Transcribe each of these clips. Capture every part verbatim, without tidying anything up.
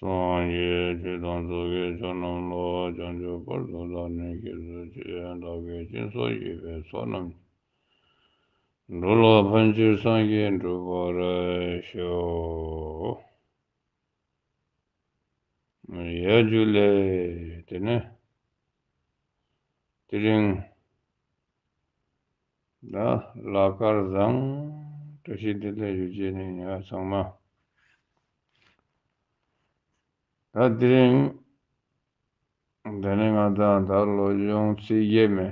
སངས་རྒྱས་ཆོས་དང་ཚོགས་ཀྱི་མཆོག་རྣམས་ལ། བྱང་ཆུབ་བར་དུ་བདག་ནི་སྐྱེས་སུ་མཆི། བདག་གིས་སྦྱིན་སོགས་བགྱིས་པའི་ཚོགས་རྣམས་ཀྱིས། འགྲོ་ལ་ཕན་ཕྱིར་སངས་རྒྱས་འགྲུབ་པར་ཤོག། ཡ་ཇུ་ལེ། དེ་ནས་དེ་རིང་ད་ལ་དཀར་བཟང་བཀྲ་ཤིས་བདེ་ལེགས་ཞུ་ཅེས་ནི་ཡ་ཚང་མ། ད་དེ་རིང་དེ་ནས་ང་དང་ད་བློ་སྦྱོང་ཚིག་བརྒྱད་མའི་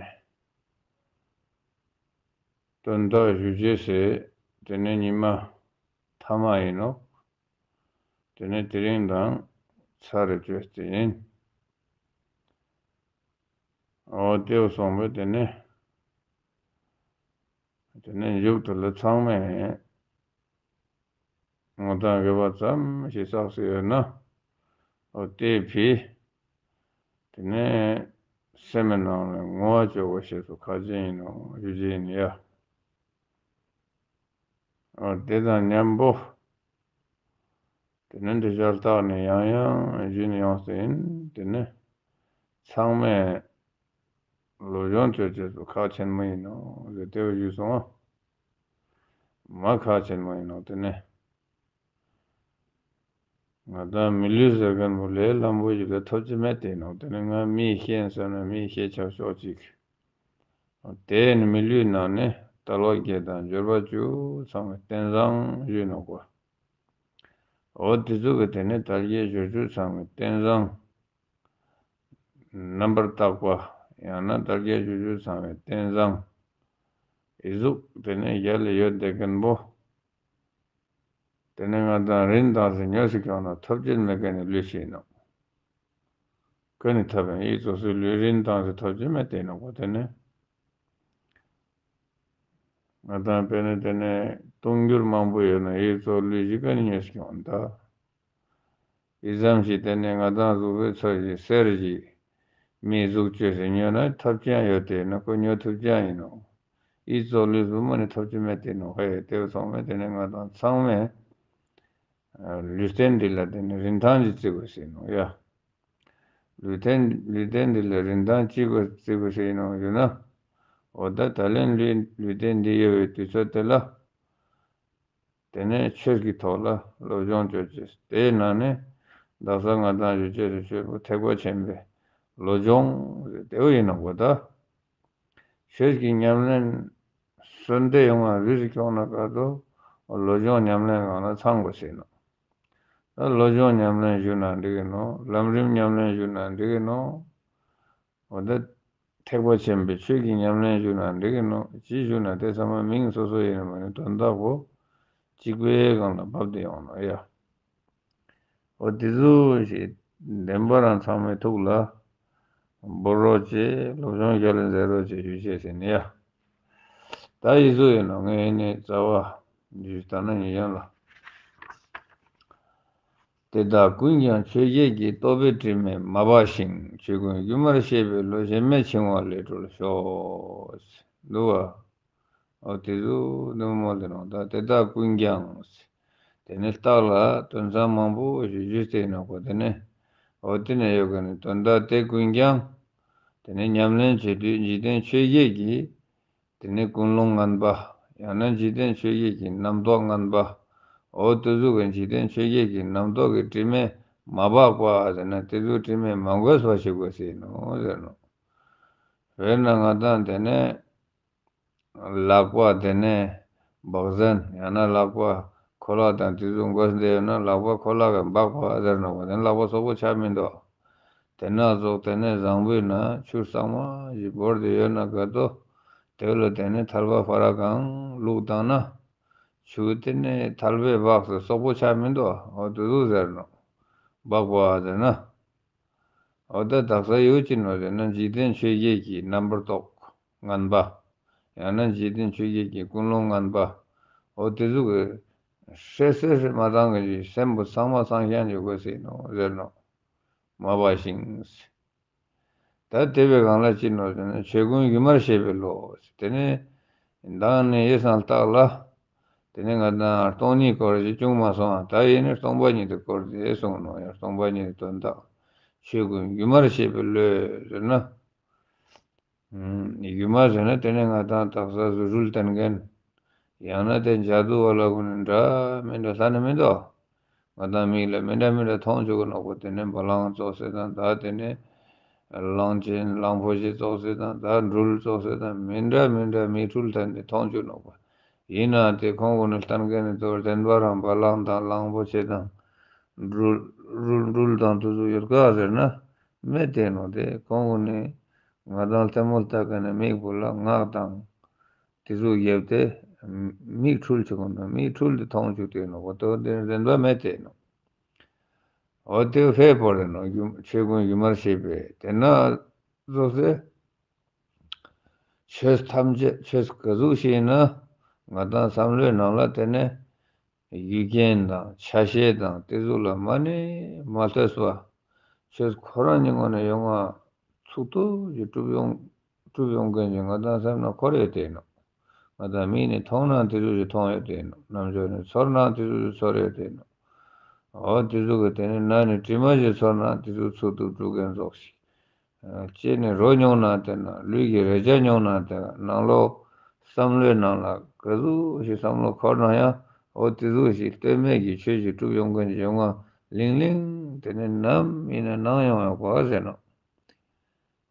དོན་དག་ཞུ་ཅེས་སི་དེ་ནས་ཉི་མ་ཐ་མ་ཡིན་ནོག། དེ་ནས་དེ་རིང་དང་ཚར་རེ་བཅོས་ཏེ་ཡིན། འོ་དེ་སོང་བས་དེ་ནས་དེ་ནས་མཇུག་ཏུ་ལ་ཚང་མས་ངོ་དང་དགེ་བ་ཙམ་ཞིག་བསགས་སུ་ཡོད་ན། འོ་དེ་ཕི་དེ་ནས་སེམས་ནང་ལ་བསྔོ་བ་བཅོ་དགོས་ཤེས་སུ་ཁག་ཅན་ཡིན་ནོག་ཞུ་ཅེས་ཡིན་ཡ། འོ་དེ་དང་མཉམ་པོ་དེ་ནས་འདི་ཞལ་བཏགས་ནས་ཡང་ཡང་བཞིན་ཡོངས་ཏེ་ཡིན། དེ་ནས་ཚང་མས་བློ་སྦྱོང་བཅོ་ཅེས་སུ་ཁག་ཆེན་མོ་ཡིན་ནོག་ཟེར་དེ་བོ་ཞུས་སོང་ང་། མ་ཁག་ཆེན་མོ་ཡིན་ནོག། དེ་ནས་ང་དང་མི་ལུས་ཟེར་མཁན་པོ་ལས་སླ་པོ་ཞིག་ལས་ཐོབ་ཀྱི་མེད་དེ་ནོག། དེ་ནས་ང་མི་ཤེས་ཟེར་ན་མི་ཤེས་ཆ་ཤོག་ཅིག། དེ་ནི་མི་ལུས་ནང་ནས་དལ་བ་བརྒྱད་དང་འབྱོར་བ་བཅུ་ཚང་བའི་རྟེན་བཟང་ཞུས་ནོག་པ། འོ་དེ་ཚོ་གི་དེ་ནས་དལ་བརྒྱད་འབྱོར་བཅུ་ཚང་བའི་རྟེན་བཟང་རྣམ་པར་དག་པ། ཡང་ན་དལ་བརྒྱད་འབྱོར་བཅུ་ཚང་བའི་རྟེན་བཟང་ཨི་ཟུག་དེ་ནས་ཡར་ལ་ཡོད་དེ་མཁན་པོ། དེ་ནས་ང་དང་རིན་ཐང་ཞིག་ཉོས་སུ་ཁྱོང་ན་ཐོབ་ཅེས་མེད་མཁན་ནི་ལུས་ཤིག་ནོག། ཀ་ནས་ཐོབ་ཡིན། ཨི་ཙོགས་སི་ལུས་རིན་ཐང་ཞིག་ཐོབ་ཅེས་མེད་དེ་ནོག་པ། དེ་ནས་ང་དང་དཔེར་ན་དེ་ནས་དུང་འགྱུར་མང་པོ་ཡོད་ན་ཨི་ཙོགས་ལུས་ཞིག་ཀ་ནས་ཉོས་སུ་ཁྱོང་ད། ཨི་ཙམ་ཞིག་དེ་ནས་ང་དང་གཟུགས་པོའི་ཚོད་ཀྱི་གསེར་ཞིག་མིའི་གཟུགས་བཅོས་སུ་ཉོས་ན་ཐོབ་ཅེས་ཡོད་དེ་ན་ཁོ་ཉོ་ཐུབ་ཅེས་ཡིན་ནོག། ཨི་ཙོགས་ལུས་པོ་མ་ནི་ཐོབ་ཅེས་མེད་དེ་ནོག། ཧེ་དེ་བོ་ཚང་མས་དེ་ནས་ང་དང་ཚང་མས་ལུས་རྟེན་འདི་ལ་དེ་ནས་རིན་ཐང་ཅིག་བརྩི་དགོས་ཟེར་ནོག་ཡ། ལུས་རྟེན་ལུས་རྟེན་འདི་ལ་རིན་ཐང་ཅིག་བརྩི་དགོས་ཟེར་ནོག་ཞུ་ན། འོ་ད་ད་ལན་ལུས་ལུས་རྟེན་འདི་ཡོད་པའི་དུས་ཚོད་དེ་ལ། དེ་ནས་ཆོས་ཀྱི་ཐོག་ལ་བློ་སྦྱོང་བཅོ་ཅེས། དེའི་ནང་ནས་དག་ས་ང་དང་ཞུ་ཅེས་སི་ཆོས་པོ་ཐེག་པ་ཆེན་པོའི་བློ་སྦྱོང་ཟེར་དེ་བོ་ཡིན་ནོག་པ་ད། ཆོས་ཀྱི་ཉམས་ལེན་གསོན་ཏེ་ཡོང་བ་རིས་སུ་ཁྱོང་ན་ག་དོ་བློ་སྦྱོང་ཉམས་ལེན་གང་ལ་ཚང་དགོས་ཟེར་ནོག། ད་བློ་སྦྱོང་ཉམས་ལེན་ཞུ་ན་འགྲིག་གི་ནོག། ལམ་རིམ་ཉམས་ལེན་ཞུ་ན་འགྲིག་གི་ནོག། འོ་ད་ཐེག་པ་ཆེན་པོའི་ཆོས་ཀྱི་ཉམས་ལེན་ཞུ་ན་འགྲིག་གི་ནོག། ཅི་ཞུ་ན་དེ་ཚང་མ་མིང་སོ་སོ་ཡིན་ན་མ་ནི་དོན་དག་པོ་གཅིག་པའི་སྒང་ལ་བབས་ཏེ་ཡོང་ནོག་ཡ། འོ་དེ་ཚོ་ཞིག་བདེན་པ་རང་ཚང་མའི་ཐུགས་ལ་འབོར་རོགས་བྱེད། བློ་སྦྱོང་རྒྱ་ལ་མཛད་རོགས་བྱེད་ཞུ་ཅེས་ཟེར་ནི་ཡ། ད་ཡི་ཚོ་ཡིན་ནོག། ངས་ནི་རྩ་བ་ཞུས་ལྟ་ན་ཉེ་ཞང་ལ། དེ་དག་ཀུན་ཀྱང་ཆོས་བརྒྱད་ཀྱི། རྟོག་པའི་དྲི་མས་མ་སྦགས་ཤིང་། ཆོས་ཀུན་སྒྱུ་མར་ཤེས་པའི་བློ། གཞན་མེད་འཆིང་བ་ལས་གྲོལ་ཤོག། འདུག་བ། འོ་དེ་ཚོ་འདི་མོ་ལས་ནོག། ད་དེ་དག་ཀུན་ཀྱང་། དེ་ནས་རྟགས་ལ་དོན་ཚན་མང་པོ་ཞིག་ཞུས་ཏེ་ནོག་པ། དེ་ནས་འོ་དེ་ནས་ཡོད་མཁན་ནི་དོན་དག་དེ་ཀུན་ཀྱང་། དེ་ནས་ཉམས་ལེན་བྱེད་དུས་འཇིག་རྟེན་ཆོས་བརྒྱད་ཀྱི་དེ་ནས་ཀུན་སློང་ངན་པ། ཡང་ན་འཇིག་རྟེན་ཆོས་བརྒྱད་ཀྱི་རྣམ་རྟོག་ངན་པ། འོ་དེ་ཚོ་གི་འཇིག་རྟེན་ཆོས་བརྒྱད་ཀྱི་རྣམ་རྟོག་གི་དྲི་མས་མ་སྦགས་པ་ཟེར་ན་དེ་ཚོ་དྲི་མས་མ་གོས་པ་ཞིག་དགོས་ཟེར་ནོག་ཟེར་ནོག། དཔེར་ན་ང་དང་དེ་ནས་ལག་པ་དེ་ནས་སྦག་ཟན་ཡང་ན་ལག་པ་ཁོ་ལག་དང་དེ་ཚོ་གོས་ཏེ་ཡོད་ན་ལག་པ་ཁོ་ལག་གི་སྦགས་པ་ཟེར་ནོག་པ། དེ་ནས་ལག་པ་སོག་པོ་ཆ་མི་འདུག། དེ་ན་ཟོག་དེ་ནས་བཟང་པོའི་ན་ཆུ་གཙང་མ་ཞིག་བོར་ཏེ་ཡོད་ན་ག་དོ། དེ་ལ་དེ་ནས་ཐལ་བ་ཕ་ར་གང་བླུགས་བཏང་ན། ཆུ་དེ་ནས་ཐལ་བའི་སྦགས་སུ་སོག་པོ་ཆ་མི་འདུག། འོ་དེ་ཟུག་ཟེར་ནོག། སྦགས་པ་ཟེར་ན། འོ་ད་དག་ས་ཡོད་ཅི་ནོག་ཟེར་ན་འཇིག་རྟེན་ཆོས་བརྒྱད་ཀྱི་རྣམ་པར་རྟོག་ངན་པ། ཡང་ན་འཇིག་རྟེན་ཆོས་བརྒྱད་ཀྱི་ཀུན་སློང་ངན་པ། འོ་དེ་ཟུག་གི་ཧྲེ་སེ་ཧྲེ་མ་བཏང་གི་སེམས་པོ་ཚང་མ་སངས་ཤན་ཅིག་དགོས་ཟེར་ནོག་ཟེར་ནོག། མ་སྦགས་ཤིང་། ད་དེ་བའི་སྒང་ལ་ཅི་ནོག་ཟེར་ན་ཆོས་ཀུན་སྒྱུ་མར་ཤེས་པའི་བློ། དེ་ནས་མདང་ནས་ཡེ་སང་རྟགས་ལ། དེ་ནས་ང་དང་སྟོང་ཉིད་སྐོར་ཞིག་བྱུང་མ་སོང་། ད་ཡིན་ནི་སྟོང་པ་ཉིད་དེ་སྐོར་དེ་གསུངས་ནོག་ཡ། སྟོང་པ་ཉིད་དེ་དོན་དག་ཆོས་ཀུན་སྒྱུ་མར་ཤེས་པའི་བློས་ཟེར་ན། སྒྱུ་མ་ཟེར་ན་དེ་ནས་ང་དང་དག་ས་རྫུ་འཕྲུལ་སྟན་མཁན། ཡང་ན་དེ་ཇ་དུ་བ་ལ་གུན་ནི་འདྲ་མི་འདྲ་ལྷ་ནི་མི་འདུག་ང་དང་མིག་ལ་མི་འདྲ་མི་འདྲ་མཐོང་བཅུག་གི་ནོག་པ། དེ་ནས་བ་ལང་ཙོགས་ཟེར་དང་། ད་དེ་ནས་གླང་ཆེན་གླང་པོ་ཆེ་ཙོགས་ཟེར་དང་། ད་སྦྲུལ་ཙོགས་ཟེར་དང་། མི་འདྲ་མི་འདྲ་མིག་འཕྲུལ་ཐད་ནས་མཐོང་བཅུག་ནོག་པ། ཡིན་ན་དེ་ཁོང་གུན་ནི་སྟན་མཁན་ནི་དོ་བདེན་པ་རང་བ་ལང་དང་གླང་པོ་ཆེ་དང་སྦྲུལ་སྦྲུལ་སྦྲུལ་དང་དེ་ཚོ་ཡོད་ག་ཟེར་ན་མེད་དེ་ནོག་དེ་ཁོང་གུན་ནི་ང་དང་ལྟད་མོ་ལྟ་མཁན་ནི་མིག་པོ་ལ་ངག་དང་དེ་ཚོ་བརྒྱབ་སྟེ་མིག་འཕྲུལ་ཆེ་གུན་ནི་མིག་འཕྲུལ་དེ་མཐོང་བཅུག་དེ་ནོག་འོ་དེ་བདེན་པ་མེད་དེ་ནོག་འོ་དེ་ཕེ་པོ་རེ་ནོག་སྒྱུ་ཆོས་ཀུན་སྒྱུ་མར་ཤེས་པའི་དེ་ན་བཟོ་སེ། ཆོས་ཐམས་ཅད་ཆོས་ག་ཟུག་ཞིག་ཡིན་ན་ང་དང་བསམ་བློའི་ནང་ལ་དེ་ནས་རྒྱུ་རྐྱེན་དང་ཆ་ཤས་དང་དེ་ཟུག་ལ་མ་ནས་མ་ལྟོས་པ། ཆོས་ཁོ་རང་ཉིད་ངོས་ནས་ཡོང་བ་ཚུགས་ཐུབ་ཀྱི་གྲུབ་ཡོང་གྲུབ་ཡོང་མཁན་ཞིག་ང་དང་སེམས་ནང་འཁོར་ཡོད་དེ་ཡིན་ནོག་ང་དང་མིག་ནས་མཐོང་ན་དེ་ཟུག་ཞིག་མཐོང་ཡོད་དེ་ཡིན་ནོག་རྣམ་ཅོག་ནས་ཚོར་ན་དེ་ཟུག་ཞིག་ཚོར་ཡོད་དེ་ཡིན་ནོག་འོ་དེ་ཟུག་གི་དེ་ནས་སྣ་ནས་དྲི་མ་ཞིག་ཚོར་ན་དེ་ཟུག་ཚུགས་ཐུབ་གྲུབ་མཁན་ཙོགས་ཤིག་ལྕེ་ནས་རོ་མྱོང་ན་དེ་ན་ལུས་ཀྱི་རེག་བྱ་མྱོང་ན་དེ་ན་ནང་ལོགས་བསམ་བློའི་ནང་ལ་ག་ཟུག་ཞིག་བསམ་བློ་འཁོར་ན་ཡང་འོ་དེ་ཟུག་ཞིག་ལྟོས་མེད་ཀྱི་ཆོས་ཤིག་གྲུབ་ཡོང་མཁན་ཞིག་ཡོང་ང་ལིང་ལིང་དེ་ནས་ནམ་ཡིན་ན་ནང་ཡོང་ཡོད་གོ་ཟེར་ནོག་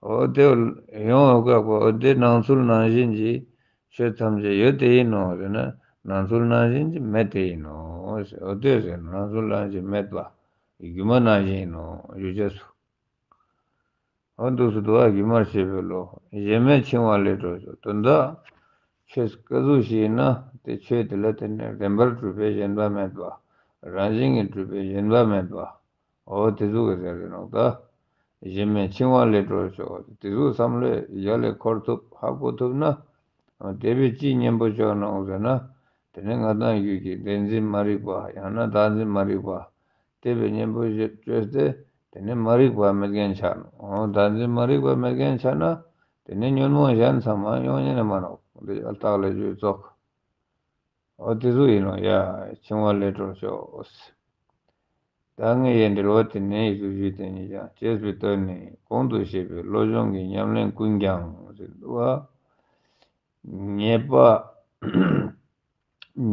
འོ་དེ་ཡོང་ཡོད་གོ། འོ་དེ་ནང་ཚུལ་ནང་བཞིན་གྱི་ཆོས་ཐམས་ཅད་ཡོད་དེ་ཡིན་ནོག་ཟེར་ན་ནང་ཚུལ་ནང་བཞིན་གྱི་མེད་དེ་ཡིན་ནོག་འོ་དེ་ཟེར་ནང་ཚུལ་ནང་བཞིན་མེད་པ་སྒྱུ་མ་ནང་བཞིན་ཡིན་ནོག་ཞུ་ཅེས་སོ། འོ་འདུག་སེ་འདུག་པ་སྒྱུ་མར་ཤེས་པའི་བློ། གཞན་མེད་འཆིང་བ་ལས་གྲོལ་ཤོག་དོན་དག་ཆོས་ག་ཟུག་ཞིག་ཡིན་ན་དེ་ཆོས་དེ་ལ་བརྟེན་ནས་བདེན་པར་གྲུབ་པའི་ཞེན་པ་མེད་པ། རང་བཞིན་གྱིས་གྲུབ་པའི་ཞེན་པ་མེད་པ། འོ་དེ་ཟུག་གི་ཟེར་གི་ནོག་ད། གཞན་མེད་འཆིང་བ་ལས་གྲོལ་ཤོག་དེ་ཟུག་བསམ་བློ་ཡར་ལས་འཁོར་ཐུབ་ཧ་གོ་ཐུབ་ན། དེ་བས་ཅི་གཉེན་པོ་ཅོ་ནོག་ཟེར་ན། དེ་ནས་ང་དང་ཡུལ་གྱི་བདེན་འཛིན་མ་རིག་པ་ཡང་ན་བདག་འཛིན་མ་རིག་པ། དེ་བས་གཉེན་པོ་ཞིག་བཅོས་ཏེ་དེ་ནས་མ་རིག་པ་མེད་མཁན་ཆགས་ནོག་འོ་བདག་འཛིན་མ་རིག་པ་མེད་མཁན་ཆགས་ན་དེ་ནས་ཉོན་མོངས་གཞན་ཚང་མ་ཡོང་ཉན་ནི་མ་ནོག་འདི་ཡང་རྟགས་ལས་བརྗོད་ཙོགས། འོ་དེ་ཟུག་ཡིན་ནོག་ཡ། འཆིང་བ་ལས་གྲོལ་ཤོག་ད་ངས་ཡི་འབྲེལ་བ་དེ་ནས་ཡི་ཟུག་ཞུས་ཏེ་ཉིད་ཀྱང་བཅས་པའི་དོན་ནི་གོང་དུ་བཤད་པའི་བློ་སྦྱོང་གི་ཉམས་ལེན་ཀུན་ཀྱང་ཟེར་བ། ཉེས་པ།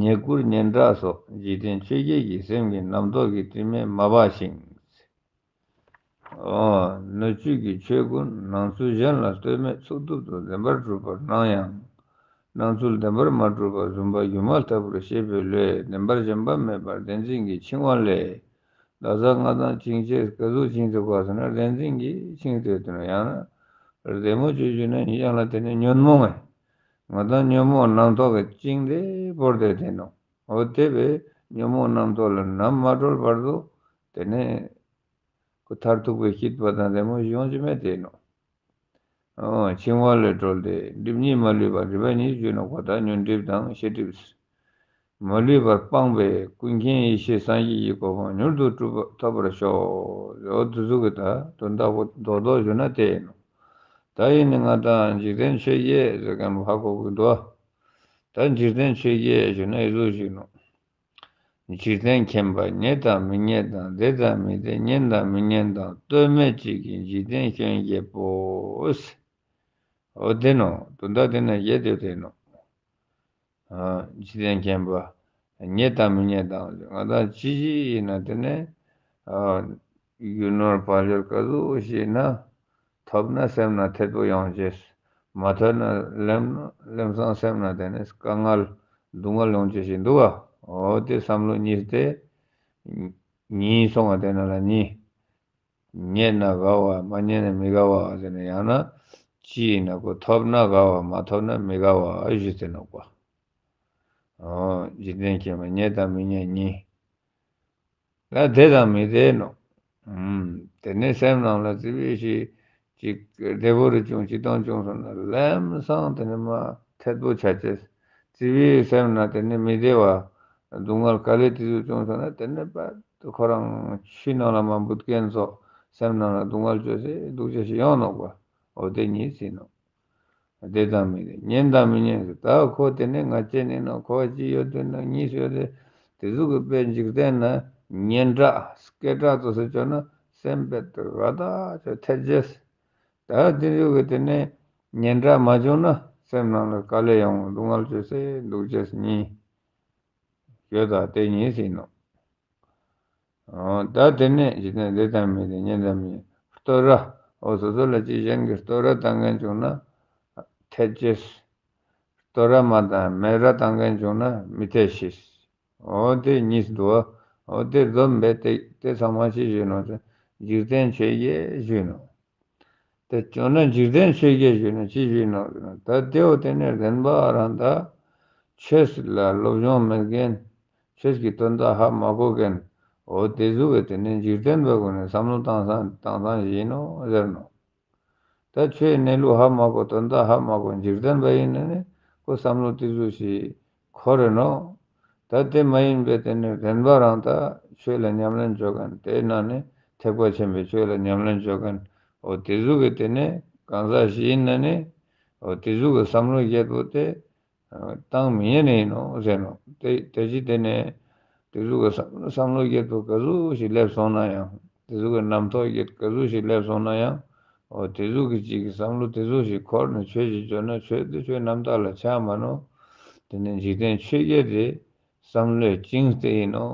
ཉེས་ཀུར་སྙན་གྲགས་སོགས་འཇིག་རྟེན་ཆོས་བརྒྱད་ཀྱི་སེམས་ཀྱི་རྣམ་རྟོག་གི་དྲི་མས་མ་སྦགས་ཤིང་། འོ། སྣོད་བཅུད་ཀྱི་ཆོས་ཀུན་སྣང་ཚུལ་གཞན་ལ་ལྟོས་མེད་ཚུགས་ཐུབ་ཏུ་བདེན་པར་གྲུབ་པར་སྣང་ཡང་། སྣང་ཚུལ་བདེན་པར་མ་གྲུབ་པ་བཟུམ་པ་སྒྱུ་མ་ལྟ་བུར་ཤེས་པའི་བློས་བདེན་པར་ཞེན་པ་མེད་པར་བདེན་འཛིན་གྱིས་འཆིང་བ་ལས། ད་ས་ང་དང་འཆིང་ཅེས་ག་ཟུག་འཆིང་ཐུབ་ག་ཟེར་ན་བདེན་འཛིན་གྱིས་འཆིང་ཐུབ་ཏེ་ན་ཡང་ན་བདེ་མོ་ཅོ་ཞུ་ན་ཡིན་ཡང་ལ་དེ་ནི་ཉོན་མོངས་ངེ། ང་དང་ཉོན་མོངས་རྣམ་རྟོག་གི་བཅིངས་ཏེ་བོར་ཏེ་དེ་ནོག་འོ་དེ་བས་ཉོན་མོངས་རྣམ་རྟོག་ལས་ནམ་མ་གྲོལ་བར་དུ་དེ་ནས་ཁོ་མཐར་ཐུག་པའི་སྐྱིད་པ་དང་བདེ་མོ་ཡོང་རྒྱུ་མེད་དེ་ནོག་འོ། འཆིང་བ་ལས་གྲོལ་ཏེ་སྒྲིབ་གཉིས་མ་ལུས་པ། སྒྲིབ་པ་གཉིས་ཞུ་ནོག་པ། ད་ཉོན་སྒྲིབ་དང་ཤེས་སྒྲིབ། མ་ལུས་པར་སྤངས་པས་ཀུན་མཁྱེན་ཡེ་ཤེས་སངས་རྒྱས་ཀྱི་གོ་འཕང་མྱུར་དུ་ཐོབ་པར་ཤོག་འོ་དེ་ཟུག་གི་ད་དོན་དག་པོ་རྡོག་རྡོག་ཞུ་ན་དེ་ཡིན་ནོག་ད་ཡིན་ནི་ང་དང་འཇིག་རྟེན་ཆོས་བརྒྱད་ཟེར་མཁན་པོ་ཧ་གོ་གི་འདུག་ད་འཇིག་རྟེན་ཆོས་བརྒྱད་ཞུ་ན་ཡི་ཟུག་ཞིག་ནོག་འཇིག་རྟེན་མཁྱེན་པ་རྙེད་དང་མི་རྙེད་དང་། བདེ་དང་མི་བདེ། རྙེད་དང་མི་རྙེད་དང་། ལྟོས་མེད་གཅིག་གིས་འཇིག་རྟེན་སྐྱོན་བརྒྱད་པོ། འོ་དེ་ནོག་དོན་དག་དེ་ན་བརྒྱད་དེ་དེ་ནོག་འཇིག་རྟེན་མཁྱེན་པ་རྙེད་དང་མི་རྙེད་དང་། ང་དང་ཅི་ཞིག་ཡིན་ན་དེ་ནས་རྒྱུ་ནོར་བག་ཡོད་ག་ཟུག་ཞིག་ན་ཐོབ་ན་སེམས་ན་ཐད་པོ་ཡོང་ཅེས། མ་ཐོབ་ན་ལམ་ལམ་སང་སེམས་ན་དེ་ནས་དཀའ་ངལ་སྡུག་བསྔལ་ཡོང་ཅེས་ཞིག་འདུག་ག་འོ་དེ་བསམ་བློ་གཉིས་ཏེ་གཉིས་སོང་བ་དེ་ན་ལ་གཉིས། རྙེད་ན་དགའ་བ་མ་རྙེད་ན་མི་དགའ་བ་ཟེར་ན་ཡང་ན་ཅི་ཡིན་ན་ཁོ་ཐོབ་ན་དགའ་བ་མ་ཐོབ་ན་མི་དགའ་བ་ཞུས་ཏེ་ནོག་པ། འོ་འཇིག་རྟེན་མཁྱེན་པ་རྙེད་དང་མི་རྙེད་གཉིས། ལ་བདེ་དང་མི་བདེ་ནོག་ཨུམ། དེ་ནས་སེམས་ནང་ལ་ཙི་བི་ཞིག་ཅིག་བདེ་པོ་རེ་བྱུང་ཅིག་དང་བྱུང་སོང་ན་ལམ་སང་དེ་ནས་མ་ཐད་པོ་ཆ་ཅེས། ཙི་བི་སེམས་ན་དེ་ནས་མི་བདེ་བ་སྡུག་བསྔལ་དཀའ་ལས་དེ་ཚོ་བྱུང་སོང་ན་དེ་ནས་པ་ཁོ་རང་ཆུའི་ནང་ལ་མ་འབུད་མཁན་ཚོ་སེམས་ནང་ལ་སྡུག་བསྔལ་བཅོས་སེ་སྡུག་ཅེས་ཞིག་ཡོང་ནོག་པ། འོ་དེ་གཉིས་ཡིན་ནོག་བདེ་དང་མི་བདེ། ཉན་དང་མི་ཉན་ཟེར། ད་ཁོ་དེ་ནས་ང་ཅན་ཡིན་ནོག་ཁོ་གཅིག་ཡོད་དེ་ནོག་གཉིས་ཡོད་དེ། དེ་ཟུག་གི་དཔེ་འཇིག་རྟེན་ན་སྙན་གྲགས་སྐད་གྲགས་ཙོགས་སུ་བཅོས་ན་སེམས་དཔེ་ཏོ་བ་ད་ཆོ་ཐད་ཅེས། ད་དེ་ཟུག་གི་དེ་ནས་སྙན་གྲགས་མ་བྱུང་ན་སེམས་ནང་ལ་དཀའ་ལས་ཡོང་སྡུག་བསྔལ་བཅོས་སེ་འདུག་ཅེས་གཉིས། ཡོད་ད་དེ་གཉིས་ཡིན་ནོག་ཨོ་ད་དེ་ནས་འཇིག་རྟེན་བདེ་དང་མི་བདེ་ཉན་དང་མི་ཉན། བསྟོད་ར། འོ་སོ་སོ་ལ་ཅིག་གཞན་གྱིས་བསྟོད་ར་བཏང་མཁན་བྱུང་ན་ཐད་ཅེས། བསྟོད་ར་མ་བཏང་སྨད་ར་བཏང་མཁན་བྱུང་ན་མི་ཐད་ཤེས། འོ་དེ་གཉིས་འདུག་པ། འོ་དེ་བསྡོམས་པས་དེ་དེ་ཚང་མ་ཅི་ཞིག་ནོག་ཟེར་འཇིག་རྟེན་ཆོས་བརྒྱད་ཞུས་ནོག་དེ་བྱུང་ན་འཇིག་རྟེན་ཆོས་བརྒྱད་ཞུས་ན་ཅི་ཞུས་ནོག་ཟེར་ན། ད་དེ་འོ་དེ་ནས་བདེན་པ་རང་ད་ཆོས་ལ་སློབ་སྦྱོང་མེད་མཁན། ཆོས་ཀྱི་དོན་དག་ཧ་མ་གོ་མཁན། འོ་དེ་ཟུག་གི་དེ་ནས་འཇིག་རྟེན་པའི་སྒོ་ནས་བསམ་བློ་བཏང་སྟངས་བཏང་སྟངས་ཞིག་ཡིན་ནོག་ཟེར་ནོག་ད་ཆོས་གནས་ལུགས་ཧ་མ་གོ་དོན་དག་ཧ་མ་གོ་འཇིག་རྟེན་པ་ཡིན་ན་ནི་ཁོ་བསམ་བློ་དེ་ཟུག་ཞིག་འཁོར་རེ་ནོག་ད་དེ་མ་ཡིན་པའི་དེ་ནི་བདེན་པ་རང་ད་ཆོས་ལ་ཉམས་ལེན་བཅོ་མཁན་དེ་ན་ནི་ཐེག་པ་ཆེན་པོའི་ཆོས་ལ་ཉམས་ལེན་བཅོ་མཁན་འོ་དེ་ཟུག་གི་དེ་ནི་གང་ཟག་ཞིག་ཡིན་ན་ནི་འོ་དེ་ཟུག་གི་བསམ་བློ་བརྒྱད་པོ་དེ་བཏང་མི་ཉན་ནི་ཡིན་ནོག་ཟེར་ནོག་དེ་དེ་ཅི་དེ་ནས་དེ་ཟུག་གི་བསམ་བསམ་བློ་བརྒྱད་པོ་ག་ཟུག་ཞིག་སླེབས་སོང་ན་ཡང་། དེ་ཟུག་གི་རྣམ་རྟོག་བརྒྱད་ག་ཟུག་ཞིག་སླེབས་སོང་ན་ཡང་། འོ་དེ་ཟུག་གི་ཅིག་གི་བསམ་བློ་དེ་ཟུག་ཞིག་འཁོར་ནས་ཆོས་ཞིག་བཅོ་ན་ཆོས་དེ་ཆོས་རྣམ་དག་ལ་ཆགས་མ་ནོག་དེ་ནས་འཇིག་རྟེན་ཆོས་བརྒྱད་དེ་བསམ་བློའི་བྱིངས་དེ་ཡིན་ནོག་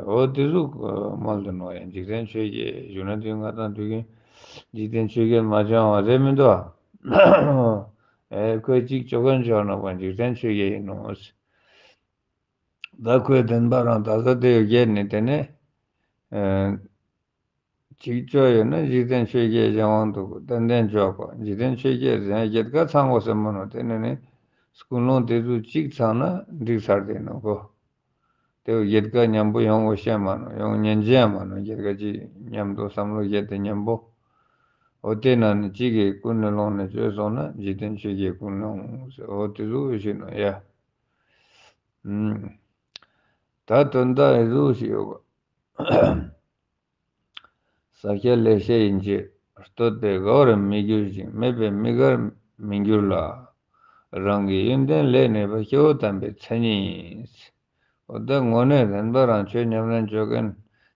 འོ་དེ་ཟུག་མོལ་དུ་ནོག་ཡང་འཇིག་རྟེན་ཆོས་བརྒྱད་ཞུ་ན་དུས་ང་དང་དུས་རྒྱུན་འཇིག་རྟེན་ཆོས་བརྒྱད་མ་བྱུང་བ་རེད་མི་འདུག་ཨེ་ཁོས་གཅིག་བཅོ་མཁན་བཅོ་ནོག་པ་འཇིག་རྟེན་ཆོས་བརྒྱད་ཡིན་ནོག་ད་ཁོའི་བདེན་པ་རང་ད་ས་དེ་བརྒྱད་ནི་དེ་ནས་ཨེ་གཅིག་བཅོ་ཡོད་ན་འཇིག་རྟེན་ཆོས་བརྒྱད་གཞན་དབང་འདུག་ཏན་ཏན་བཅོ་དགོས། འཇིག་རྟེན་ཆོས་བརྒྱད་གཞན་བརྒྱད་ཀ་ཚང་དགོས་ཟེར་མ་ནོག་དེ་ནས་ནི་ཀུན་སློང་དེ་ཚོ་གཅིག་ཚང་ན་འགྲིག་ཚར་དེ་ནོག་གོ་དེ་བརྒྱད་ཀ་མཉམ་པོ་ཡོང་དགོས་ཤེས་མ་ནོག་ཡོང་ཉན་ཅེས་མ་ནོག་བརྒྱད་ཀ་གཅིག་མཉམ་དུ་བསམ་བློ་བརྒྱད་དེ་མཉམ་པོ། འོ་དེ་ན་ནི་གཅིག་གི་ཀུན་ནས་སློང་ནས་བཅོས་སོང་ན་འཇིག་རྟེན་ཆོས་བརྒྱད་ཀུན་སློང་ཟེར། འོ་དེ་ཚོ་ཞིག་ནོག་ཡ། ཨུམ། ད་དོན་དག་ཨེ་ཟུག་ཞིག་ཡོད་ག་ས་སྐྱ་ལེགས་བཤད་ཡན་ཆད། བསྟོད་པས་དགའ་བར་མི་འགྱུར་ཞིང་། སྨད་པས་མི་དགར་མི་འགྱུར་ལ། རང་གི་ཡོན་ཏན་ལེགས་གནས་པ། སྐྱེས་བུ་དམ་པའི་མཚན་ཉིད་ཡིན། འོ་ད་དངོས་གནས་བདེན་པ་རང་ཆོས་ཉམས་ལེན་བཅོ་མཁན།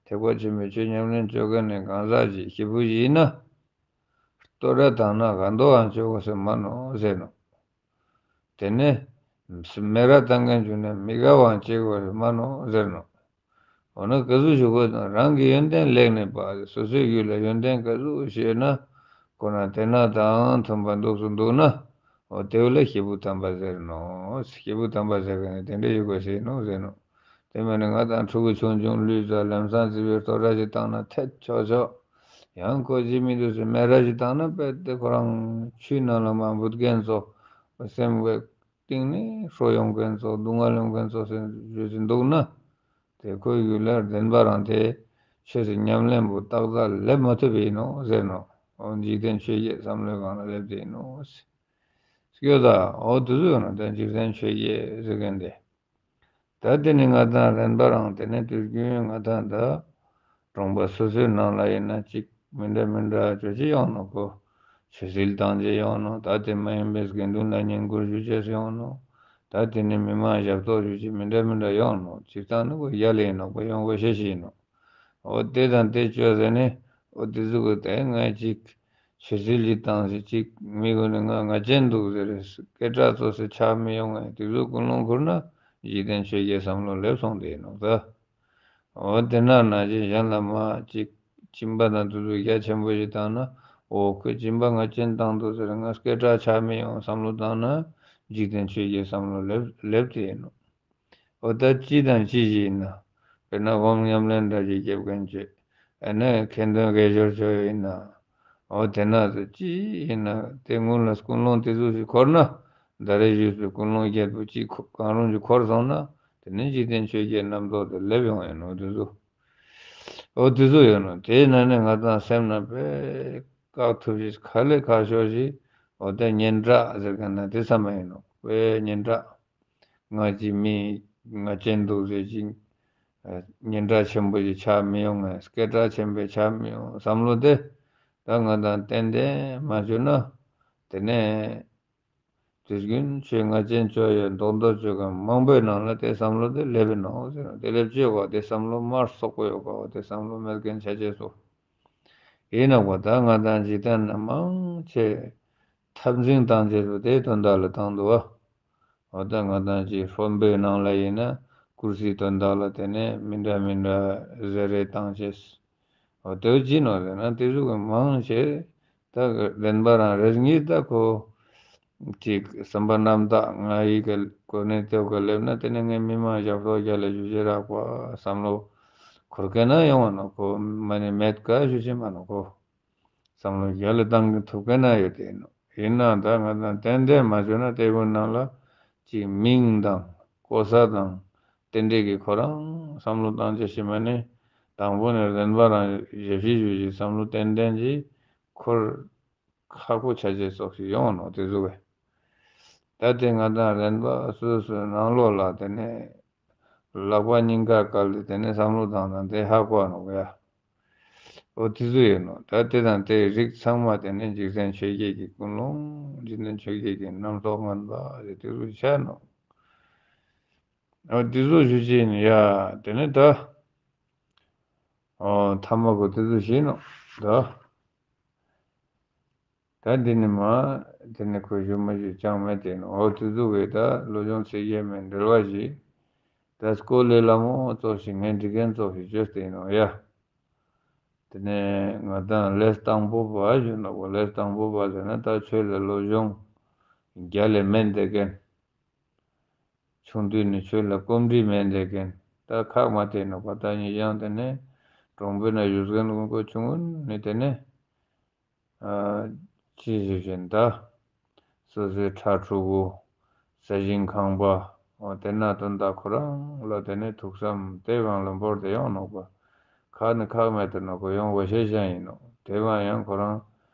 ཐེག་པ་ཆེན་པོའི་ཆོས་ཉམས་ལེན་བཅོ་མཁན་ནི་གང་ཟག་ཞིག་སྐྱེས་བུ་ཞིག་ཡིན་ན། བསྟོད་ར་བཏང་ན་དགའ་མདོག་ཨང་བཅོ་དགོས་ཟེར་མ་ནོག་ཟེར་ནོག་དེ་ནས་སྨད་ར་བཏང་མཁན་བྱུང་ན་མི་དགའ་བའང་བྱེད་དགོས་མ་ནོག་ཟེར་ནོག་འོ་ན་ག་ཟུག་ཞིག་དགོས་ན་རང་གི་ཡོན་ཏན་ལེགས་གནས་པ། སོ་སོའི་རྒྱུད་ལ་ཡོན་ཏན་ག་ཟུག་ཞིག་ཡོད་ན་ཁོ་ན་དེ་ན་དང་མཐུན་པ་འདུག་སུ་འདུག་ན། འོ་དེ་བོ་ལ་སྐྱེས་བུ་དམ་པ་ཟེར་ནོག་སྐྱེས་བུ་དམ་པ་ཟེར་མཁན་ནི་དེ་འདྲ་ཞིག་དགོས་ཟེར་ནོག་ཟེར་ནོག་དེ་མ་ནི་ང་དང་ཕྲུ་གུ་ཆུང་ཆུང་ལུས་ཙ་ལམ་སང་རྩིས་པའི་བསྟོད་ར་ཞིག་བཏང་ན་ཐད་ཆོག་ཆོག་ཡང་ཁོ་ཅི་མི་འདུག་ཟེར་སྨད་ར་ཞིག་བཏང་ན་དཔེ་དེ་ཁོ་རང་ཆུའི་ནང་ལ་མ་འབུད་མཁན་ཚོ་སེམས་པའི་གཏིང་ནས་ཧྲོ་ཡོང་མཁན་ཚོ་སྡུག་བསྔལ་ཡོང་མཁན་ཚོ་ཟེར་ཞུ་ཟིན་འདུག་ན། དེ་ཁོའི་རྒྱུད་ལ་བདེན་པ་རང་དེ་ཆོས་སི་ཉམས་ལེན་པོ་ཏག་ཏག་སླེབས་མ་ཐུབ་པ་ཡིན་ནོག་ཟེར་ནོག་འོ་འཇིག་རྟེན་ཆོས་བརྒྱད་བསམ་བློའི་སྒང་ལ་སླེབས་ཏེ་ཡིན་ནོག་སྐྱོ་ད། འོ་དེ་ཚོ་ཡོད་ནོག་དེ་འཇིག་རྟེན་ཆོས་བརྒྱད་ཟེར་མཁན་དེ། ད་དེ་ནི་ང་དང་བདེན་པ་རང་དེ་ནི་དུས་རྒྱུན་ང་དང་ད་གྲོང་པ་སོ་སོའི་ནང་ལ་ཡིན་ན་ཅིག་མི་འདྲ་མི་འདྲ་ཅོ་ཅེས་ཡོང་ནོག་གོ་ཆོས་སིལ་བཏང་ཅེས་ཡོང་ནོག་ད་དེ་མ་ཡིན་པའི་དགེ་འདུན་ལ་བསྙེན་བཀུར་ཞུ་ཅེས་ཡོང་ནོག་ད་དེ་ནི་མི་མང་ཞབས་ཏོག་ཞུ་ཅེས་མི་འདྲ་མི་འདྲ་ཡོང་ནོག་སྤྱིར་བཏང་ནི་གོ་ཡ་ལེ་ཡིན་ནོག་པ་ཡོང་དགོས་ཤེས་ཤིག་ཡིན་ནོག་འོ་དེ་དང་དེ་ཅོ་ཟེར་ནས་འོ་དེ་ཟུག་གི་དེ་ང་ཅིག་ཆོས་སིལ་ཞིག་བཏང་ཟེར་ཅིག་མི་གུན་ནི་ང་ང་ཅན་འདུག་ཟེར་སྐད་གྲགས་ཙོགས་སེ་ཆགས་མི་ཡོང་ངས་དེ་ཟུག་ཀུན་སློང་ཁུར་ན་འཇིག་རྟེན་ཆོས་བརྒྱད་བསམ་བློ་སླེབས་སོང་དེ་ཡིན་ནོག་ད། འོ་དེ་ན་ན་ཅིག་གཞན་ལ་མ་ཅིག་སྦྱིན་པ་དང་དེ་ཚོ་རྒྱ་ཆེན་པོ་ཞིག་བཏང་ན་འོ་ཁོས་སྦྱིན་པ་ང་ཅན་བཏང་འདུག་ཟེར་ང་སྐད་གྲགས་ཆགས་མི་ཡོང་བསམ་བློ་བཏང་ན་འཇིག་རྟེན་ཆོས་བརྒྱད་བསམ་བློ་སླེབས་སླེབས་དེ་ཡིན་ནོག་འོ་ད་ཅི་དང་ཅི་ཞིག་ཡིན་ན། དཔེར་ན་སྒོམ་ཉམས་ལེན་འདྲ་ཞིག་རྒྱབ་མཁན་ཅིག་ཨ་ནི་ཁ་འདོན་དགེ་སྦྱོར་ཅོ་ཡིན་ན། འོ་དེ་ན་ཅི་ཡིན་ན་དེ་སྔོན་ལ་ཀུན་སློང་དེ་ཚོ་ཞིག་འཁོར་ན། ད་རེས་ཞུས་པའི་ཀུན་སློང་བརྒྱད་པོ་ཅིག་གང་རུང་ཅིག་འཁོར་སོང་ན། དེ་ནི་འཇིག་རྟེན་ཆོས་བརྒྱད་རྣམ་རྟོག་དེ་སླེབས་ཡོང་ཡིན་ནོག་དེ་ཚོ། འོ་དེ་ཚོ་ཡོད་ནོག་དེའི་ནང་ནས་ང་དང་སེམས་ན་དཔེ་བཀག་ཐུབ་ཞིག་ཁ་ལས་ཁ་ཤོར་ཞིག་འོ་དེ་སྙན་གྲགས་ཟེར་མཁན་ན་དེ་ཚང་མ་ཡིན་ནོག་དཔེ་སྙན་གྲགས། ང་ཅི་མི་ང་ཅན་འདུག་ཟེར་ཅིག་སྙན་གྲགས་ཆེན་པོ་ཞིག་ཆགས་མི་ཡོང་ངས་སྐད་གྲགས་ཆེན་པོ་ཆགས་མི་ཡོང་བསམ་བློ་དེ་ད་ང་དང་ཏན་ཏན་མ་བཅོས་ན་དེ་ནས་ དུས་རྒྱུན་ཆོས་ང་ཅན་ཅོ་ཡོད་མདོག་མདོག་ཅོ་མཁན་མང་པོའི་ནང་ལ་དེ་བསམ་བློ་དེ་སླེབས་ཡིན་ནོག་ཟེར་ནོག། དེ་སླེབས་ཅེས་གོ་དེ་བསམ་བློ་མ་སོག་པོ་ཡོད་གོ་དེ་བསམ་བློ་མེད་མཁན་ཆ་ཅེས་སོ། ཡིན་ནོག་པ། ད་ང་དང་འཇིག་རྟེན་ན་མང་ཆེ་འཐབ་འཛིང་བཏང་ཅེས་སོ་དེའི་དོན་དག་ལ་བཏང་འདུག་བ། འོ་ད་ང་དང་ཅིག་དཔོན་པོའི་ནང་ལ་ཡིན་ན་ཀུར་སིའི་དོན་དག་ལ་དེ་ནས་མི་འདྲ་མི་འདྲ་ཟེར་རེ་བཏང་ཅེས། འོ་དེ་ཅི་ནོག་ཟེར་ན་དེ་ཟུག་གི་མང་ཆེ་ད་རན་པ་རང་རེ་གཉིས་ད་ཁོ་ཅིག་བསམ་པ་རྣམ་དག་ང་ཡི་ག་གོ་གནས་དེ་ག་སླེབས་ན་དེ་ནས་ངའི་མི་མང་ཞབས་ཏོག་རྒྱ་ལ་ཞུ་ཅེས་རག་པ་བསམ་བློ་འཁོར་མཁན་ན་ཡོང་བ་ནོག། ཁོ་མ་ནི་མེད་ཀ་ཞུ་ཅེས་མ་ནོག། ཁོ་བསམ་བློ་རྒྱ་ལ་བཏང་གི་ཐུབ་མཁན་ན་ཡོད་དེ་ཡིན་ནོག། ཡིན་ནའང་ད་ང་དང་ཏན་ཏན་མ་བྱུང་ན་དེ་ཀུན་ནང་ལ་ཅིག་མིང་དང་གོ་ས་དང་རྟེན་འབྲེལ་གྱི་ཁོ་རང་བསམ་བློ་བཏང་ཅེས་ཤིག་མ་ནི་དང་པོ་ནས་རན་པ་རང་ཞབས་ཕྱི་ཞུ་ཅེས་བསམ་བློ་ཏན་ཏན་གྱི་འཁོར་ཁག་པོ་ཆ་ཅེས་ཙོགས་ཤིག་ཡོང་ནོག། དེ་ཟུག་གི་ད་དེ་ང་དང་རན་པ་སོ་སོའི་ནང་ལོགས་ལ་དེ་ནས་ལག་པ་སྙིང་ག་བཀལ་ཏེ་དེ་ནས་བསམ་བློ་བཏང་དང་དེ་ཧ་གོ་ནོག་ཡ། འོ་དེ་ཟུག་ཡིན་ནོག། ད་དེ་དང་དེའི་རིགས་ཚང་མ་དེ་ནས་འཇིག་རྟེན་ཆོས་བརྒྱད་ཀྱི་ཀུན་སློང་འཇིག་རྟེན་ཆོས་བརྒྱད་ཀྱི་རྣམ་རྟོག་ངན་པ་རེ་དེ་ཟུག་ཆ་ནོག། འོ་དེ་ཟུག་ཞུ་ཅེས་ཡིན་ཡ། དེ་ནས་ད་འོ་ཐ་མ་གོ་དེ་ཟུག་ཞུ་ནོག་ད། ད་འདི་ནི་མ་དེ་ནི་ཁོ་ཞུ་མ་ཞུ་ཅང་མེད་དེ་ནོག། འོ་དེ་ཟུག་གི་ད་བློ་སྦྱོང་ཚིག་བརྒྱད་མའི་འགྲེལ་བ་ཞིག་ད་སྐོར་ལས་ལ་མོ་ཙོགས་ཤིག་ངས་འབྲི་མཁན་ཙོགས་ཤིག་བཅོས་ཏེ་ཡིན་ནོག་ཡ། དེ་ནས་ང་དང་ལས་དང་པོ་པ་ཞུ་ནོག་པ། ལས་དང་པོ་པ་ཟེར་ན་ད་ཆོས་ལ་བློ་སྦྱོང་རྒྱ་ལས་མེད་དེ་མཁན། ཆུང་དུས་ནས་ཆོས་ལ་གོམས་འདྲིས་མེད་དེ་མཁན། ད་ཁག་མ་དེ་ནོག་པ། ད་ཉེ་ཞང་དེ་ནས་གྲོང་པའི་ནང་བཞུགས་མཁན་ཀུན་ཆུང་ངུན་ནས་དེ་ནས་ཨ་ཅི་ཞུ་ཞིན་ད་སོ་སོའི་ཕྲུ་གུ་ས་ཞིང་ཁང་པ་འོ་དེ་ན་དོན་དག་ཁོ་རང་ལ་དེ་ནས་ཐུགས་བསམ་དེ་སྒང་ལ་བོར་ཏེ་ཡོང་ནོག་པ། ཁག་ནི་ཁག་མེད་དེ་ནོག་པ། ཡོང་དགོས་ཤེས་ཅན་ཡིན་ནོག། དེ་བ་ཡང་ཁོ་རང་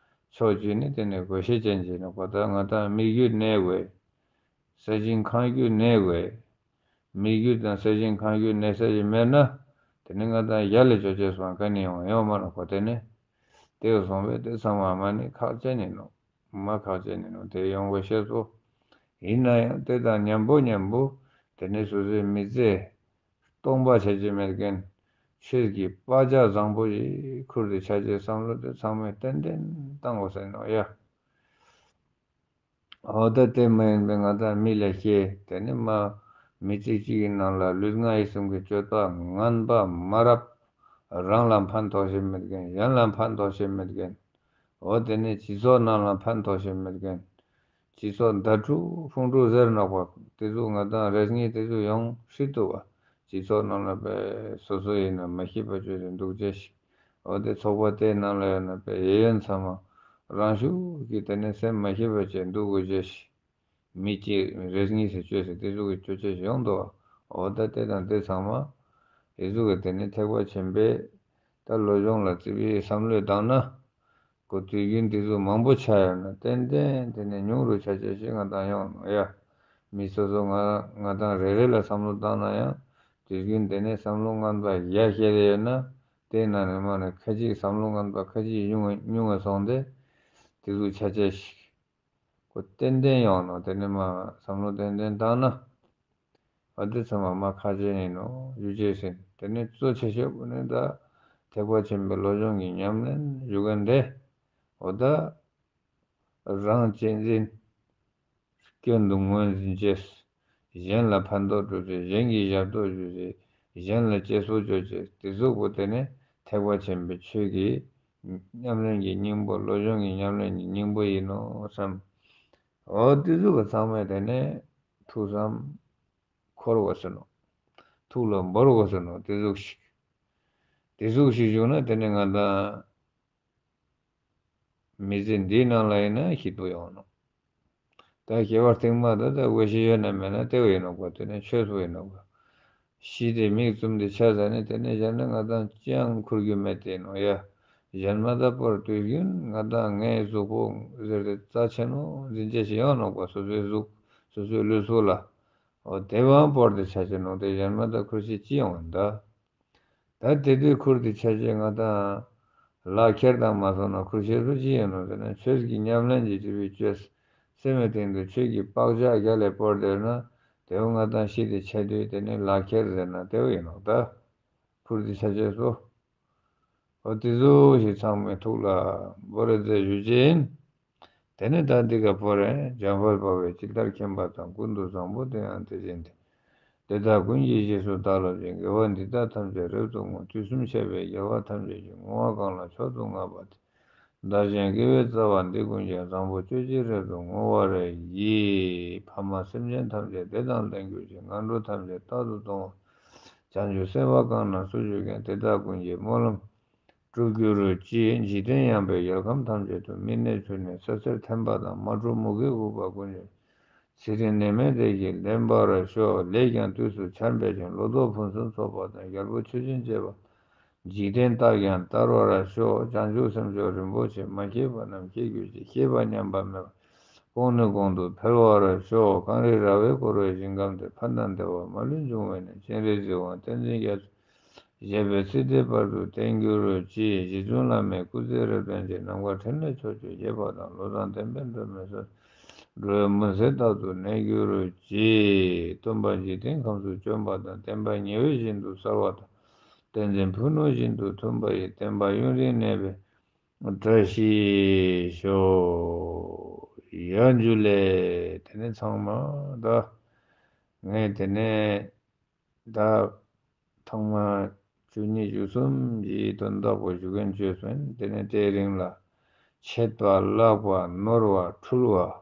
ཕྱོགས་གཅིག་ནས་དེ་ནས་དགོས་ཤེས་ཅན་ཅིག་ནོག་པ། ད་ང་དང་མི་རྒྱུད་གནས་དགོས། ས་ཞིང་ཁང་རྒྱུད་གནས་དགོས། མི་རྒྱུད་དང་ས་ཞིང་ཁང་རྒྱུད་གནས་ས་ཞིག་མེད་ན་དེ་ནི་ང་དང་ཡར་ལས་ཅོ་ཅེས་སོང་ག་ནི་ཡོང་ཡོང་མ་ནོག་པ། དེ་ནི་དེ་སོང་བས་དེ་ཚང་མ་མ་ནི་ཁག་ཅན་ཡིན་ནོག། མ་ཁག་ཅན་ཡིན་ནོག། དེ་ཡོང་དགོས་ཤེས་སོ། ཡིན་ན་ཡང་དེ་དང་མཉམ་པོ་མཉམ་པོ་དེ་ནི་སོ་སོའི་མི་ཚེ་སྟོང་པ་ཆ་ཅེས་མེད་མཁན་ཆོས་ཀྱི་བག་ཆགས་བཟང་པོ་ཞིག་ཁུར་ཏེ་ཆ་ཅེས་བསམ་བློ་དེ་ཚང་མས་ཏན་ཏན་བཏང་དགོས་ཟེར་ནོག་ཡ། འོ་ད་དེ་མ་ཡིན་པའི་ང་དང་མི་ལ་ཤེས་དེ་ནི་མ་མི་ཚིག་གཅིག་གི་ནང་ལ་ལུས་ངག་ཡིད་གསུམ་གྱི་སྤྱོད་པ་ངན་པ་མ་རབས། རང་ལ་ཕན་ཐོགས་ཤེས་མེད་མཁན། གཞན་ལ་ཕན་ཐོགས་ཤེས་མེད་མཁན། འོ་དེ་ནི་སྤྱི་ཚོགས་ནང་ལ་ཕན་ཐོགས་ཤེས་མེད་མཁན། སྤྱི་ཚོགས་ཟླ་དྲུག་ཕུང་དྲུག་ཟེར་ནོག་པ། དེ་ཚོ་ང་དང་རེ་གཉིས་དེ་ཚོ་ཡོང་སྲིད་དོ་བ། སྤྱི་ཚོགས་ནང་ལ་པའི་སོ་སོ་ཡིན་ན་མ་ཤེས་པ་བཅོས་ཏེ་འདུག་ཅེས་ཤིག། འོ་དེ་ཚོགས་པ་དེའི་ནང་ལ་ཡོད་ན་པའི་གཡས་གཡོན་ཚང་མ་རང་ཤུགས་ཀྱིས་དེ་ནས་སེམས་མ་ཤེས་པ་བྱས་འདུག་དགོས་ཅེས་ཤིག། མི་གཅིག་རེ་གཉིས་སུ་བཅོས་ཏེ་དེ་ཚོ་གི་བཅོ་ཅེས་ཤིག་ཡོང་དོ། འོ་ད་དེ་དང་དེ་ཚང་མ་དེ་ཚོ་གི་དེ་ནས་ཐེག་པ་ཆེན་པོའི་ད་བློ་སྦྱོང་ལ་བརྩི་བའི་བསམ་བློས་བཏང་ན། གོ་དུས་རྒྱུན་དེ་ཚོ་མང་པོ་ཆ་ཡོད་ན་ཏན་ཏན་དེ་ནས་ཉུང་རུ་ཆ་ཅེས་ཤིག་ང་དང་ཡོང་ནོག་ཡ། མི་སོ་སོ་ང་ང་དང་རེ་རེ་ལ་བསམ་བློ་བཏང་ན་ཡང་དུས་རྒྱུན་དེ་ནས་བསམ་བློ་ངན་པ་ཡ་ཤེས་རེ་ཡོད་ན་དེ་ནང་ནས་མ་ནས་ཁ་ཅིག་བསམ་བློ་ངན་པ་ཁ་ཅིག་ཉུང་ངུ་ཉུང་ངུ་སོང་སྟེ་དེ་ཚོ་ཆ་ཅེས་ཤིག། གོ་ཏན་ཏན་ཡོང་ནོག། དེ་ནས་མ་བསམ་བློ་ཏན་ཏན་བཏང་ན། འོ་དེ་ཚང་མ་མ་ཁག་ཅན་ཡིན་ནོག། ཞུ་ཅེས་ཟིན། དེ་ནས་གཙོ་ཆེ་ཤོས་པོ་ནི་ད་ཐེག་པ་ཆེན་པོའི་བློ་སྦྱོང་གི་ཉམས་ལེན་ཞུ་མཁན་དེ། འོ་ད་རང་གཅེས་འཛིན། སྐྱོན་དུ་ངོས་འཛིན་ཅེས། གཞན་ལ་ཕན་ཐོགས་སྒྲུབ་ཅེས། གཞན་གྱི་ཞབས་ཏོག་ཞུ་ཅེས། གཞན་ལ་གཅེས་སྤྲས་ཅོ་ཅེས། དེ་ཟུག་པོ་དེ་ནི་ཐེག་པ་ཆེན་པོའི་ཆོས་ཀྱི་ཉམས་ལེན་གྱི་སྙིང་པོ། བློ་སྦྱོང་གི་ཉམས་ལེན་གྱི་སྙིང་པོ་ཡིན་ནོག་བསམ། འོ་དེ་ཟུག་གི་ཚང་མས་དེ་ནས་ཐུགས་བསམ་འཁོར་དགོས་ཟེར་ནོག། ཐུགས་ལ་འབོར་དགོས་ཟེར་ནོག། དེ་ཟུག་ཤིག། དེ་ཟུག་ཤིག་བྱུང་ན་དེ་ནས་ང་དང་མི་ཚེ་འདིའི་ནང་ལ་ཡིན་ན་སྐྱིད་པོ་ཡོང་ནོག། ད་སྐྱེ་བ་སྟིང་མ་ད་ད་དགོས་ཤེས་ཡོད་ན་མེད་ན་དེ་བོ་ཡིན་ནོག་པ། དེ་ནས་ཆོས་པོ་ཡིན་ནོག་པ། ཤི་སྟེ་མིག་བཙུམས་ཏེ་ཆ་ཟ་ནས་དེ་ནས་གཞན་ན་ང་དང་ཅི་ཡང་འཁུར་རྒྱུ་མེད་དེ་ནོག་ཡ། གཞན་མ་ད་པོར་དུས་རྒྱུན་ང་དང་ངའི་གཟུགས་པོ་ཟེར་ཏེ་རྩ་ཆེན་ནོག་འཛིན་ཅེས་ཤིག་ཡོང་ནོག་པ། སོ་སོའི་གཟུགས་སོ་སོའི་ལུས་པོ་ལ། འོ་དེ་བའང་བོར་ཏེ་ཆ་ཅེས་ནོག། དེ་གཞན་མ་ད་འཁུར་ཤེས་ཅི་ཡོང་ད། ད་དེ་དུས་འཁུར་ཏེ་ཆ་ཅེས་ང་དང་ལག་ཁྱེར་དང་མ་སོང་ན་འཁུར་ཤེས་སུ་ཅི་ཡོང་ནོག་ཟེར་ན་ཆོས་ཀྱི་ཉམས་ལེན་གྱི་དེ་བའི་བཅོས། སེམས་སི་སྟེང་དུ་ཆོས་ཀྱི་བག་ཆགས་རྒྱལ་ལ་བོར་ཏེ་ན་དེ་བོ་ང་དང་ཤི་སྟེ་ཆ་དུས་དེ་ནི་ལག་ཁྱེར་ཟེར་ན་དེ་བོ་ཨིན་ནོག་ད། ཕུར་ཏི་ཆ་ཅེས་པོ། འོ་དེ་ཟུག་ཞིག་ཚང་མའི་ཐུགས་ལ་བོར་རེ་མཛད་ཞུ་ཅེས་ཨིན། དེ་ནི་ད་འདི་ག་བོར་རེ་འཇམ་དཔལ་དཔའ་བོས་ཇི་ལྟར་མཁྱེན་པ་དང་། ཀུན་ཏུ་བཟང་པོ་དེ་ཡང་དེ་བཞིན་ཏེ། དེ་དག་ཀུན་གྱི་རྗེས་སུ་བདག་སློབ་ཅིང་། དགེ་བ་འདི་དག་ཐམས་ཅད་རབ་ཏུ་བསྔོ། དུས་གསུམ་གཤེགས་པའི་རྒྱལ་བ་ཐམས་ཅད་ཀྱིས། བསྔོ་བ་གང་ལ་མཆོག་ཏུ་བསྔགས་པ་དེས། བདག་གཞན་དགེ་བའི་རྩ་བ་འདི་ཀུན་ཀྱང་། བཟང་པོ་སྤྱོད་ཕྱིར་རབ་ཏུ་བསྔོ་བར་བགྱི། ཕ་མ་སེམས་ཅན་ཐམས་ཅད་བདེ་དང་ལྡན་གྱུར་ཅིག། ངན་འགྲོ་ཐམས་ཅད་རྟག་ཏུ་སྟོང་བ། བྱང་ཆུབ་སེམས་དཔའ་གང་རྣམས་སུ་ཞུགས་ཀྱང་། དེ་དག་ཀུན་གྱི་སྨོན་ལམ་འགྲུབ་གྱུར་ཅིག། འཇིག་རྟེན་ཡངས་པའི་ཡུལ་ཁམས་ཐམས་ཅད་དུ། མི་ནད་ཕྱུགས་ནད་ས་སེར་ཐན་པ་དང་། མ་འགྲོ་མུ་གེ་འུ་བ་ཀུན་ཀྱང་། ཚེ་རིང་ནད་མེད་བདེ་སྐྱིད་ལྡན་པར་ཤོག། ལས་ཀྱང་དུས་སུ་ཆར་འབེབས་ཤིང་། ལོ་ཏོག་ཕུན་སུམ་ཚོགས་པ་དང་། རྒྱལ་པོ་མཆོག་སྦྱིན་བྱེད་པ། འཇིག་རྟེན་རྟགས་ཀྱང་དར་བར་ཤོག། བྱང་ཆུབ་སེམས་མཆོག་རིན་པོ་ཆེ། མ་སྐྱེས་པ་རྣམས་སྐྱེ་གྱུར་ཅིག། སྐྱེས་པ་ཉམས་པ་མེད་པ། གོང་ནས་གོང་དུ་འཕེལ་བར་ཤོག། གངས་རི་ར་བས་བསྐོར་བའི་ཞིང་ཁམས་དེར། ཕན་དང་བདེ་བ་མ་ལུས་འབྱུང་བའི་གནས། སྤྱན་རས་གཟིགས་དབང་བསྟན་འཛིན་རྒྱ་མཚོ་བཞད་པའི་སྲིད་མཐའི་བར་དུ་བརྟན་གྱུར་ཅིག། རྗེ་བཙུན་བླ་མའི་སྐུ་ཚེ་རབ་བརྟན་ཅིང་། ནམ་མཁའ་ཕྲིན་ལས་ཕྱོགས་བཅུར་རྒྱས་པ་དང་། བློ་བཟང་བསྟན་པའི་སྒྲོན་མེ་སོགས། འགྲོ་བའི་མུན་སེལ་རྟག་ཏུ་གནས་གྱུར་ཅིག། སྟོན་པ་འཇིག་རྟེན་ཁམས་སུ་བྱོན་པ་དང་། བསྟན་པ་ཉི་འོད་བཞིན་དུ་གསལ་བ་དང་། བསྟན་འཛིན་ཕུ་ནུ་བཞིན་དུ་མཐོན་པ་ཡི། བསྟན་པ་ཡུན་རིང་གནས་པའི་བཀྲ་ཤིས་ཤོག། ཡ་ཇུ་ལེ། དེ་ནས་ཚང་མ་ད་ངས་དེ་ནས་ད་ཐེངས་མ་བཅུ་གཉིས་བཅུ་གསུམ་གྱི་དོན་དག་པོ་ཞུ་མཁན་བཅོས་སོང་། དེ་ནས་དེའི་རིང་ལ་ཆད་པ་བརླག་པ་ནོར་བ་འཁྲུལ་བ་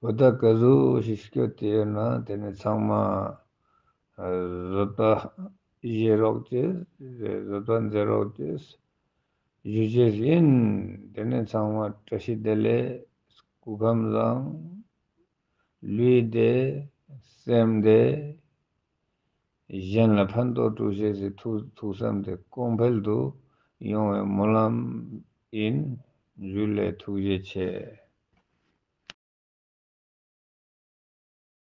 འོ་ད་ག་ཟུག་ཞིག་སྐྱོད་དེ་ཡོད་ན་དེ་ནས་ཚང་མ་བཟོད་པ་བཞེས་རོགས་ཅེས། བཟོད་པ་མཛད་རོགས་ཅེས་ཞུ་ཅེས་ཡིན། དེ་ནས་ཚང་མ་བཀྲ་ཤིས་བདེ་ལེགས། སྐུ་ཁམས་བཟང་། ལུས་བདེ། སེམས་བདེ། གཞན་ལ་ཕན་ཐོགས་སྒྲུབ་ཤེས་སི་ཐུགས་ཐུགས་བསམ་དེ་གོང་འཕེལ་དུ་ཡོང་བའི་སྨོན་ལམ་ཡིན། ཇུ་ལེ། ཐུགས་རྗེ་ཆེ།